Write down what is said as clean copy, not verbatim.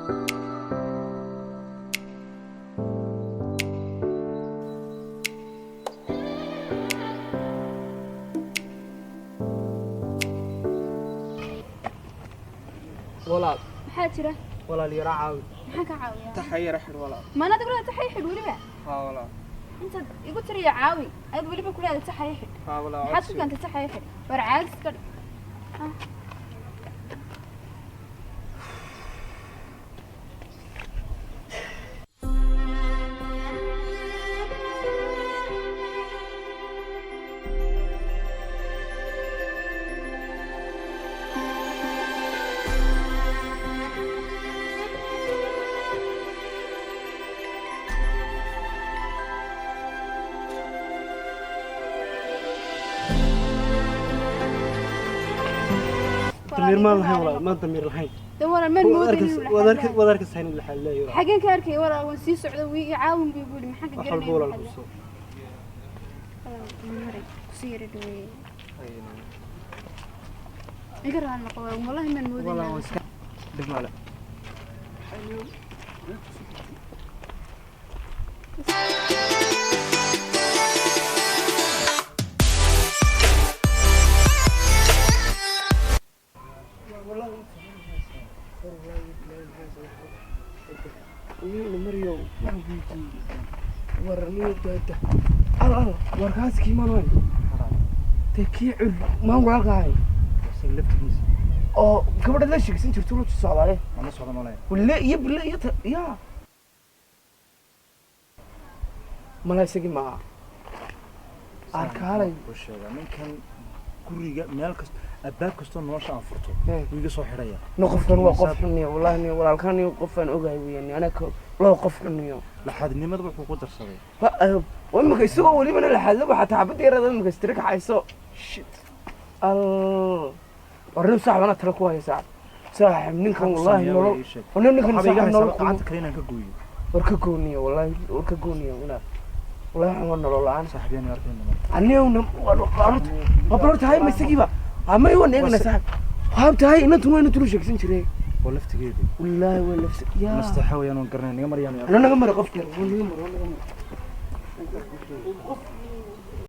Walaal. Maxaa jira? Walaal, yara caawi. Maxaan ka caawiyaa? Taxa yara xidh, walaal. Maanaad igu leedahay taxay xidh weliba? Haa, walaal. Intaad igu tiriya caawi, ayaad weliba ku leedahay taxay xidh? Haa, walaal. Maxaad ku keentay taxay xidh? War caadis ka dhig. Damiir maan lahayn, walaal, maan damiir lahayn. De walaal, maan moodin inuu waad laxaad arki yahay. Waad arkaysaa inuu laxaad leeyahay. Xageen ka arkay, walaal? Waan sii socda, wii i caawin buu igu yidhi. Maxaan ka wax walba garanaya? walaal Laxaad kuso yahay? Walaal, maray kusii yara dhaweeyey, iga raali noqo walaal, wallahi maan moodin. Walaal, waan iska dhib male. Mariyow, waxaan weydiiyey, war niyo daada al al war kaaskii maan wayn dee kii cul maan walaalka ahay Isaga laftigiisa. Oo gabadha la sheegsan jirto la socdaale. Mana socda malaya. Wille iyo bille iyo ta ya mala isagii maaha arkaalay. Wuxuu sheegaa ninkan guriga meel kasta, albaab kastoo nolosha aan furto wuu iga soo xidhaya. No, qofkan waa qof xuniyo, wallahi niyo walaalkan niyo qofaan ogahay weeyaan, anaka loo qof xuniyo. Laxaadnimada wuxuu ku darsaday. Waa imika isagoo welibana laxaadlo, waxaa taxabadda yarada imika istira kaxayso. Shit, al warnin saaxib, anaa tala ku haya saaxib, saaxib, ninkan wallahi nolol warnin ninkan Waxaaba iga saaxib nolol haysaa kuma gacanta kale inaan ka gooyo. War ka gooniyo, wallahi war ka gooniyo inaad, wallahi waxaan waa nolol la-aan. Saaxiib, yaan arkayna marka. Aniguna waa horta hay ma isagiiba amay waan eegna saaxib, waxaa tahay inantun waa inantun u sheegsan jiray. Waa laftigeeda. Wallaahi waa lafsi yaa. Nasteexa weeyaan, waan garanay, naga maryaan. Ana naga mara qofka, waa naga mara, waa naga mara qof.